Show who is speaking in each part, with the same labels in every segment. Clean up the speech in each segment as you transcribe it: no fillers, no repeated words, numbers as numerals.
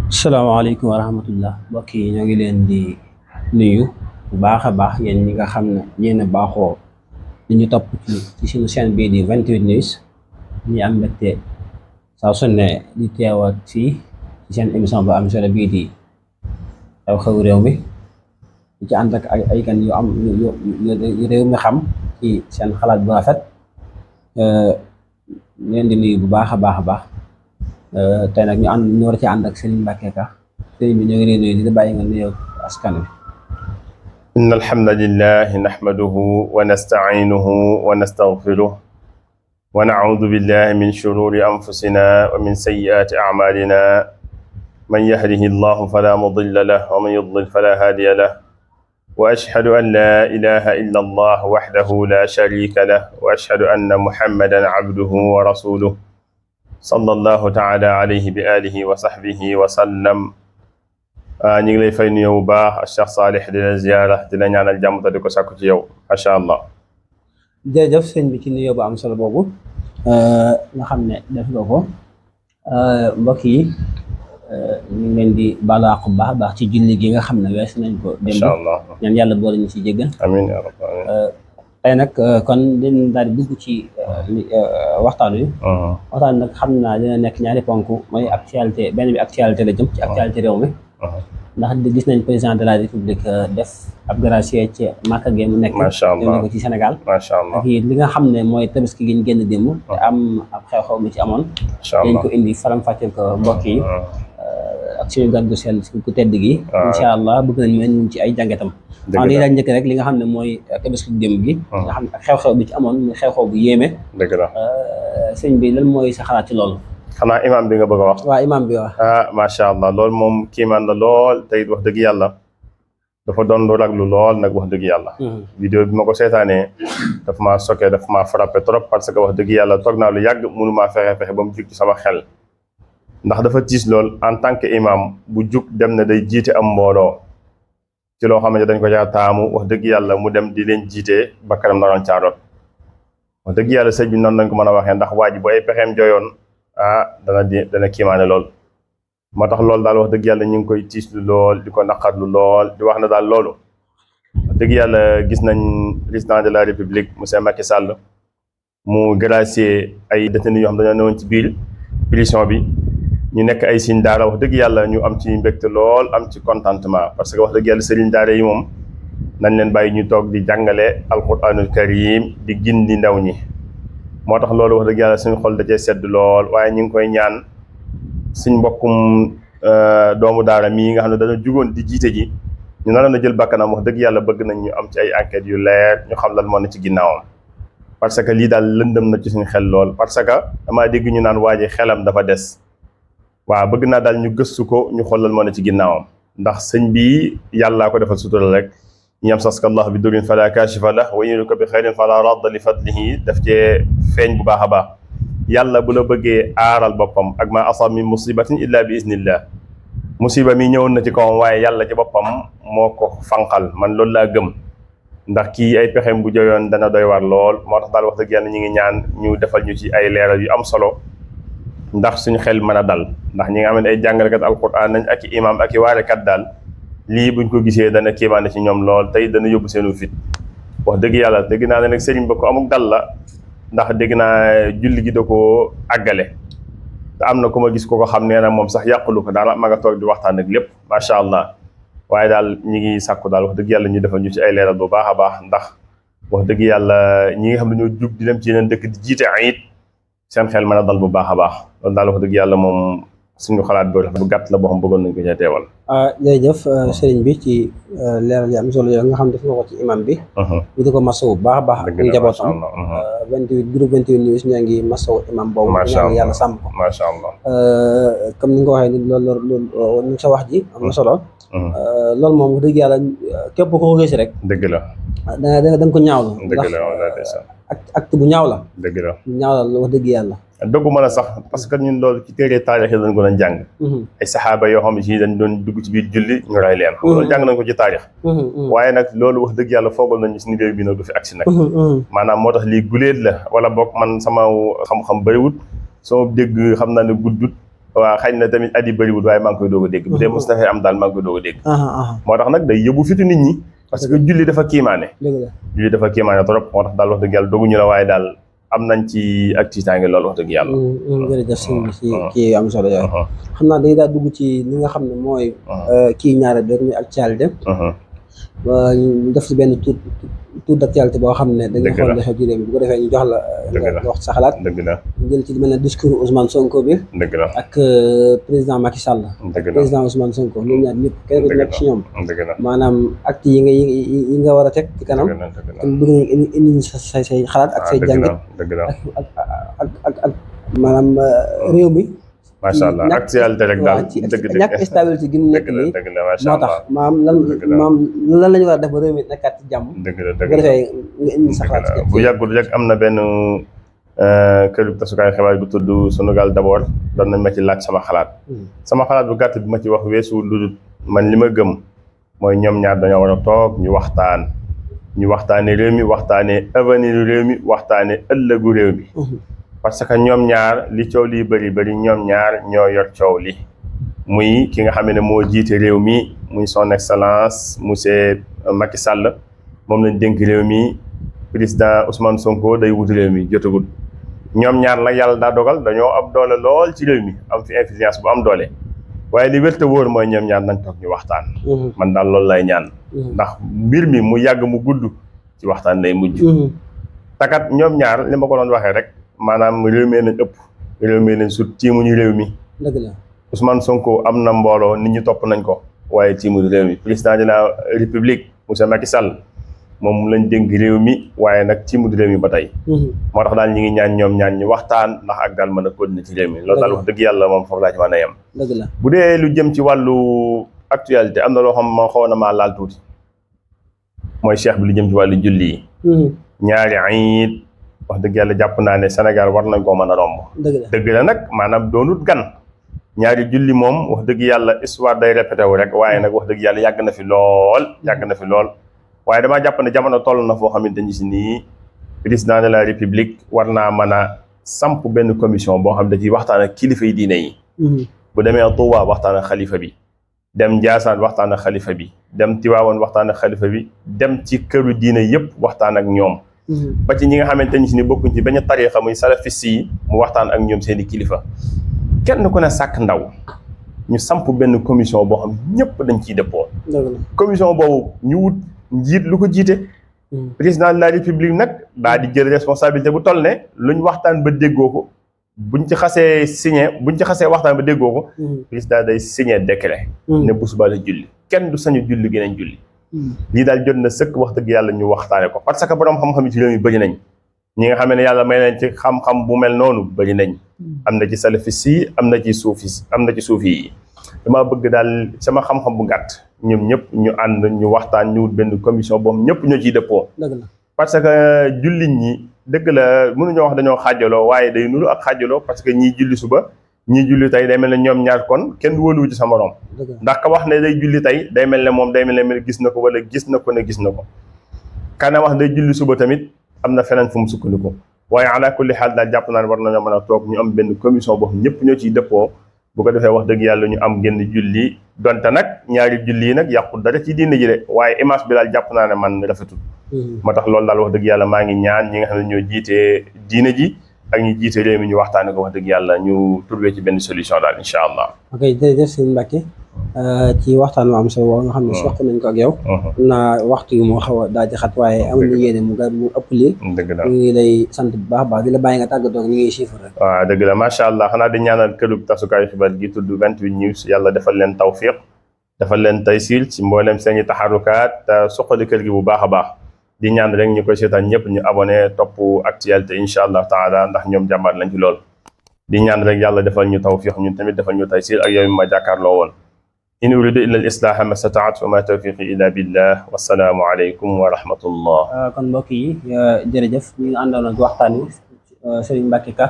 Speaker 1: salaamaaleykum wa rahmatullah mbokk yi ñoo ngi leen di nuyu bu baax a baax yéen ñi nga xam ne yéen a baaxoo di ñu topp ci suñu chaîne bii di 28 News ñu am mbégte saa su ne di teewaat fii ci seen émission bu am solo bii di xew-xewu réew mi di ci ànd ak ay gan yu am yu réew mi xam ci seen xalaat bu rafet leen di nuyu bu baax a baax a baax. tey nag ñu war ci ànd ak Serigne Mbacké Ka Serigne bi ñoo ngi lay nuyu di bàyyi nga nuyoo askan wi.
Speaker 2: إن الحمد لله نحمده ونستعينه ونستغفره ونعوذ بالله من شرور أنفسنا ومن سيئات أعمالنا من يهده الله فلا مضل له ومن يضلل فلا هادي له وأشهد أن لا إله إلا الله وحده لا شريك له وأشهد أن محمدا عبده ورسوله صلى الله تعالى عليه بآله وصحبه وسلم ñu ngi lay fay nuyoo bu baax Cheikh Salih di la ziyaara di la ñaanal jàmm te di ko sàkku ci yow macha allah.
Speaker 1: jërëjëf sëñ bi ci nuyoo bu am solo boobu nga xam ne def nga ko mbokk yi ñu ngi leen di baalu àq bu baax a baax ci julli gi nga xam ne weesu nañ ko.
Speaker 2: macha allah
Speaker 1: ñaan yàlla boole ñu ci jéggal.
Speaker 2: amiin yaa rabbal aalamiin.
Speaker 1: tey nag kon dañ daal di dugg ci waxtaan wi. waxtaan nag xam naa dina nekk ñaari ponk mooy actualité benn bi actualité la jëm ci actualité réew mi. ndax gis nañ président de la république def ab gracier ci Màkka gi mu nekk.
Speaker 2: macha allah
Speaker 1: ko ci Sénégal.
Speaker 2: macha allah
Speaker 1: ak li nga xam ne mooy tabaski gi ñu génn démb. te am ab xew-xew mi ci amoon.
Speaker 2: macha allah
Speaker 1: dañ ko indi faram-fàcceel ko mbokk yi. ak suñu gan gu sell ku tedd gi. incha allah bëgg nañ mën ci ay jàngatam. dëgg la njëkk rek li nga xam ne mooy tabaski démb gi. nga xam ne ak xew-xew bi ci amoon muy xew-xew bu yéeme.
Speaker 2: dëgg la
Speaker 1: sëñ bi lan mooy sa xalaat ci loolu.
Speaker 2: xanaa imam bi nga bëgg a wax.
Speaker 1: waaw imam bi wax.
Speaker 2: macha allah loolu moom kiimaan la lool te it wax dëgg yàlla dafa doon lu raglu lool nag wax dëgg yàlla. vidéo bi ma ko seetaanee daf maa choqué daf maa frappé trop parce que wax dëgg yàlla toog naa lu yàgg mënu maa fexe ba mu jug ci sama xel. ndax dafa tiis lool en tant que imam bu jug dem na day jiite am mbooloo ci loo xam ne dañ ko caa taamu wax dëgg yàlla mu dem di leen jiite ba kanam naroon caaroot wax dëgg yàlla sëñ bi noonu lañ ko mën a waxee ndax waa ji bu ay pexeem jooyoon dana kiimaane lool moo tax loolu daal wax dëgg yàlla ñu ngi koy tiislu lool di ko naqarlu lool di wax na daal loolu wax dëgg yàlla gis nañ président de la république monsieur Macky Sall mu gracier ay détenus yoo xam dañoo newoon ci biir prison bi ñu nekk ay sëriñ daara wax dëgg yàlla ñu am ci mbégte lool am ci contentement parce que wax dëgg yàlla sëriñ daara yi moom nañ leen bàyyi ñu toog di jàngale alquranul karim di gindi ndaw ñi moo tax loolu wax dëgg yàlla suñu xol da cee sedd lool waaye ñu ngi koy ñaan suñ mbokkum doomu daara mii nga xam ne dañoo jugoon di jiite ji ñu naroon a jël bakkanam wax dëgg yàlla bëgg nañ ñu am ci ay enquêtes yu leer ñu xam lan moo ne ci ginnaawam parce que lii daal lëndëm na ci suñu xel lool parce que damaa dégg ñu naan waa ji xelam dafa des waaw bëgg naa daal ñu gëstu ko ñu xool lan moo ne ci ginnaawam ndax sëñ bi yàllaa ko defal sutura rek yamsaska Allah bi durin fala kashifa lah wa yuridka bi xayrin fala radda li fadlihi daf cee feeñ bu baax a baax yàlla bu la bëggee aaral boppam ak ma asab min musibatin illa bi iznillah musiba mi ñëwoon na ci kawam waaye yàlla ci boppam moo ko fanqal man loolu laa gëm ndax kii ay pexeem bu joyoon dana doy war lool moo tax daal wax dëgg yàlla ñu ngi ñaan ñu defal ñu ci ay leeral yu am solo ndax suñu xel mën a dal ndax ñi nga xam ne ay jàngalekat alquran nañ ak i imam ak i waarekat daal lii buñ ko gisee dana kéemaane ci ñoom lool tey dana yóbbu seenu fit wax dëgg yàlla dégg naa ne nag sëriñ ba ko amuk dal la ndax dégg naa julli gi da koo àggale te am na ku ma gis ko ko xam nee na moom sax yàqulu ko daal ma nga toog di waxtaan ak lépp macha allah waaye daal ñi ngi sàkku daal wax dëgg yàlla ñu defal ñu ci ay leeral bu baax a baax ndax wax dëgg yàlla ñi nga xam ne ñoo jug di dem ci yeneen dëkk di jiite ayit seen xel mën a dal bu baax a baax loolu daal wax dëgg yàlla moom suñu xalaat bu gàtt la boo xam bëggoon nañ ko cee teewal.
Speaker 1: jërëjëf sëriñ bi ci leeral yi am solo yooyu nga xam def nga ko ci imam bi. ñu di ko masawu bu baax a baax. ak njabootam 28 groupe 28 News ñoo ngi masawu imam boobu.
Speaker 2: macha allah
Speaker 1: yàlla sàmm ko.
Speaker 2: macha allah.
Speaker 1: comme ni nga ko waxee ni loolu ñu sa wax ji am na solo. loolu moom wax dëgg yàlla képp ku ko gis rek.
Speaker 2: dëgg la.
Speaker 1: da nga ko ñaawlu.
Speaker 2: dëgg la wala
Speaker 1: acte bu ñaaw la.
Speaker 2: dëgg la
Speaker 1: bu ñaaw la wax dëgg yàlla.
Speaker 2: dëggu mën a sax parce que ñun loolu ci téere taarix yi dañ ko doon jàng ay saxaaba yoo xam ne si dañ doon dugg ci biir julli ñu rey leen loolu jàng nañ ko ci taarix waaye nag loolu wax dëgg yàlla foogal nañu si niveau bi nag du fi agsi nag maanaam moo tax lii guléet la wala boog man sama xam-xam bëriwut sama dégg xam naa ne guddut waaw xëy na tamit at yi bëriwul waaye maa ngi koy doog a dégg bu dee mos na fee am daal maa ngi koy doog a dégg moo tax nag day yóbbu fitu nit ñi parce que julli dafa kiimaane julli dafa kiimaane trop moo tax daal wax dëgg yàlla doguñu la waaye daal am nañ ci ak tiitaange loolu wax dëgg yàlla
Speaker 1: jërëjëf sëñ bi ci kii am solo yooyu xam naa dañuy daal dugg ci li nga xam ne mooy kii ñaare dër muy actualité ñu def ci benn tour d'actualité boo xam ne dañuy xool li xew ci réew mi bu ko defee ñu jox la nga wax sa xalaat
Speaker 2: dëgg la
Speaker 1: jël ci li mel ne discours Ousmane Sonko bi
Speaker 2: dëgg la
Speaker 1: ak président Macky Sall
Speaker 2: dëgg la
Speaker 1: président Ousmane Sonko ñoom ñaar ñëpp kenn ku nekk ci ñoom
Speaker 2: dëgg la
Speaker 1: maanaam acte yi nga war a teg ci kanam te bëgg nañ indi say xalaat ak say jàngit
Speaker 2: dëgg la
Speaker 1: ak maanaam réew mi
Speaker 2: macha allah actualité rek daal
Speaker 1: ci ñàkk stabilité gi mu nekk nii
Speaker 2: dëgg la macha
Speaker 1: moo
Speaker 2: allah
Speaker 1: tax lan la ñu war a def ba réew mi nekkaat ci jàmm
Speaker 2: dëgg la
Speaker 1: bu ko defee nga indi sa xalaat
Speaker 2: bu yàggul rek am na benn këru tasukaay xibaar bu tudd Sunugal d'abord doon nañ ma ci laaj sama xalaat bu gàtt bi ma ci wax weesu lu man li ma gëm mooy ñoom ñaar dañoo war a toog ñu waxtaanee réew mi waxtaanee avenir réew mi waxtaanee ëllëgu réew mi parce que ñoom ñaar li coow lii bëri ñoom ñaar ñoo yor coow li muy ki nga xam ne moo jiite réew mi muy son excellence monsieur Macky Sall moom lañ dénk réew mi président Ousmane Sonko day wut réew mi jotagul ñoom ñaar nag yàlla daa dogal dañoo am doole lool ci réew mi am fi influence bu am doole waaye li wér te wóor mooy ñoom ñaar nañ toog ñu waxtaan man daal loolu lay ñaan ndax mbir mi mu yàgg mu gudd ci waxtaan lay mujj takat ñoom ñaar li ma ko doon waxee rek maanaam réew mi nañ ëpp réew mi nañ sut tiimuñu réew mi
Speaker 1: dëgg la
Speaker 2: Ousmane Sonko am na mbooloo nit ñi topp nañ ko waaye tiimuñu réew mi président de la république monsieur Macky Sall moom lañ dénk réew mi waaye nag tiimuñu réew mi ba tey moo tax daal ñi ngi ñaan ñoom ñaan ñu waxtaan ndax ak daal mën a continuer ci réew mi loolu daal wax dëgg yàlla moom foofu laa ci mën a yem
Speaker 1: dëgg la
Speaker 2: bu dee lu jëm ci wàllu actualité am na loo xam moo xaw na maa laal tuuti mooy cheikh bi lu jëm ci wàllu julli yi ñaari ayit wax dëgg yàlla jàpp naa ne Sénégal war nañ koo mën a romb dëgg la nag maanaam doonut gan ñaari julli moom wax dëgg yàlla histoire day répété wu rek waaye nag wax dëgg yàlla yàgg na fi lool waaye damaa jàpp ne jamono toll na foo xamante ni si nii président de la république war naa mën a samp benn commission boo xam ne da ciy waxtaan ak kilifa yi diine yi bu demee Touba waxtaan ak xalifa bi dem Ndiassane waxtaan ak xalifa bi dem Tiwaawoon waxtaan ak xalifa bi dem ci këru diine yëpp waxtaan ak ñoom ba ci ñi nga xamante ni si ni bokkuñ ci benn tariixa muy salafis yi mu waxtaan ak ñoom seen i kilifa kenn ku ne sàkk ndaw ñu samp benn commission boo xam ñëpp dañ ciy dëppoo commission boobu ñu wut njiit lu ko jiite président de la république nag daa di jël responsabilité bu toll ne luñ waxtaan ba déggoo ko buñ ci xasee waxtaan ba déggoo ko président day signé décret ne bu subaa la julli kenn du sañu julli geneen julli lii daal jot na sëkk wax dëgg yàlla ñu waxtaane ko parce que borom xam-xam yi ci réew mi bëri nañ ñi nga xam ne yàlla may nañ ci xam-xam bu mel noonu bëri nañ am na ci salafis yi am na ci suufi yi dama bëgg daal sama xam-xam bu gàtt ñoom ñëpp ñu ànd ñu waxtaan ñu wut benn commission boobu ñëpp ñoo ciy dëppoo parce que jullit ñi dëgg la mënuñoo wax dañoo xaajaloo waaye day nuru ak xaajaloo parce que ñii julli suba ñii julli tey day mel ne ñoom ñaar kon kenn wóoluwu ci sa morom ndax ka wax ne day julli tey day mel ne moom day mel ne gis na ko wala gis na ko kana wax day julli suba tamit am na feneen fu mu sukkandiku waaye ala kulli xaal daal jàpp naa ne war nañoo mën a toog ñu am benn commission boo xam ñëpp ñoo ciy dëppoo bu ko defee wax dëgg yàlla ñu am génn julli donte nag ñaari julli yi nag yàqul dara ci diine ji de waaye image bi daal jàpp naa ne man rafetul moo tax loolu daal wax dëgg yàlla maa ngi ñaan ñi nga xam ne ñoo jiitee diine ji ak ñu jiite réew mi ñu waxtaane ko wax dëgg yàlla ñu trouvé ci benn solution daal incha allah
Speaker 1: ok jërëjëf sëñ Mbacke ci waxtaan wu am solo woo nga xam ne soxla nañ ko ak yow naa waxtu yi moo xaw a daa ci xat waaye amul ñu yéene mu ëpp lii
Speaker 2: dëgg la
Speaker 1: ñu ngi lay sant bu baax di la bàyyi nga tàggatoo ak ñu ngi chiffre rek
Speaker 2: waaw dëgg la macha allah xanaa di ñaanal këru tasukaayu xibaar gi tudd 28 news yàlla defal leen tawfiq defal leen taysiir ci mboolem seeni taxarukaat te suqali kër gi bu baax a baax di ñaan rek ñu koy seetaan ñëpp ñu abonné topp actualité incha allah taala ndax ñoom jàmbaar lañ ci lool di ñaan rek yàlla defal ñu tawfiq ñun tamit defal ñu taysiir ak yow mi ma jàkkaarloo woon in uridu illa al islaaha ma stataat wa ma tawfiqi illa billah wassalaamu aleykum wa rahmatullah
Speaker 1: kon mbokk yi jërëjëf ñu ngi àndoon ak waxtaan wi Serigne Mbacke Ka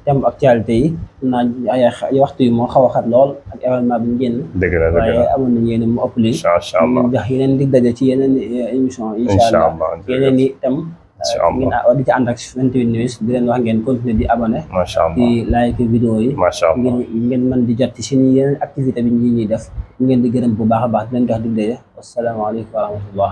Speaker 1: thème actualité yi naa ay waxtu yi moo xaw a xat lool ak événement bi ñu génn
Speaker 2: dëgg la
Speaker 1: waaye amoon nañu yéene mu ëpp lii
Speaker 2: incha allah
Speaker 1: ñu jox yeneen dig daje ci yeneen émission incha allah yeneen i thème
Speaker 2: incha allah
Speaker 1: ngeen di ci ànd ak 28 news di leen wax ngeen continuer di abonné
Speaker 2: macha allah
Speaker 1: di like vidéo yi
Speaker 2: macha allah
Speaker 1: ngeen mën di jot ci suñu yeneen activité bi ñi ñuy def ngeen di gërëm bu baax a baax di leen jox dig daje wasalaamaaleykum wa rahmatullah